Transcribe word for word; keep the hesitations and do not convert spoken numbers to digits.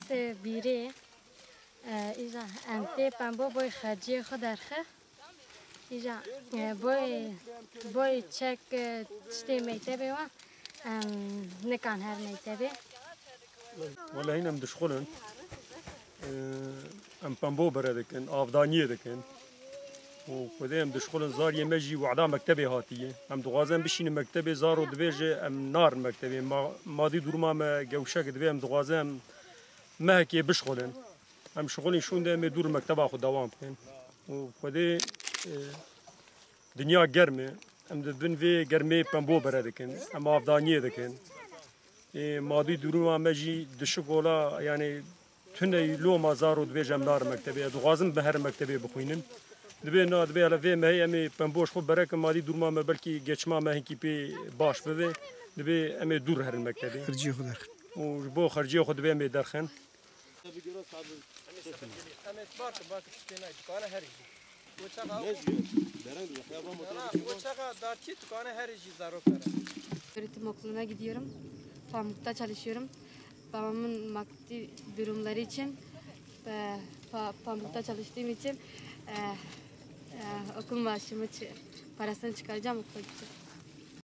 Se bîrê, e, îja em tê pembo boy xerciyê xwe derxe. Îja, e, boy, boy çek, e, tiştê mektebê wan, em nikan her mektebê. Wele hîn em dişxulin. Em pembo bere dikin, avdaniyê dikin. Û xwedê em dişxulin, zariyê me jî wada mektebê hatiye. Em dixwazin em bişînin mektebê, zaro dibêje em narin mektebê. Ma, madî duruma me gewşek dibe, em dixwazin em mehekê bişxulin. Em şixulên şûnde em ê dûr mekteba xwe dewam bikin. Û xwedê, e, dinya germ e. Em di bin vê germê pembo bere dikin. Em avdaniyê dikin. Ê, madî duruma me jî dişik ola, yani tune loma zaro dibêje em narin mektebê. Ez dixwazim bi herin mektebê bixwînin. Dibê na, dibê hele vê mehê em ê pemboş xwe berekin, madî duruma me belkî geçima me hinkî pê baş bibe. Dibê em ê dûr herin mektebê. Xerciyê xwe derxin. Û ji bo xerciyê xwe dibê em ê derxin. Em ê bar tu, bar tu, tiştê nayê, dikane herî jî. O çaxa Ne diyor? Beren diyor. Ya ben motora Ana, biçim o çaxa darçî dikane herî jî zarok bere. Öğretim okuluna gidiyorum. Pamuk'ta çalışıyorum. Babamın maddi durumları için, e, pa-, Pamuk'ta çalıştığım için, e, e, okul maaşımı çı-, parasını çıkaracağım, okula gideceğim.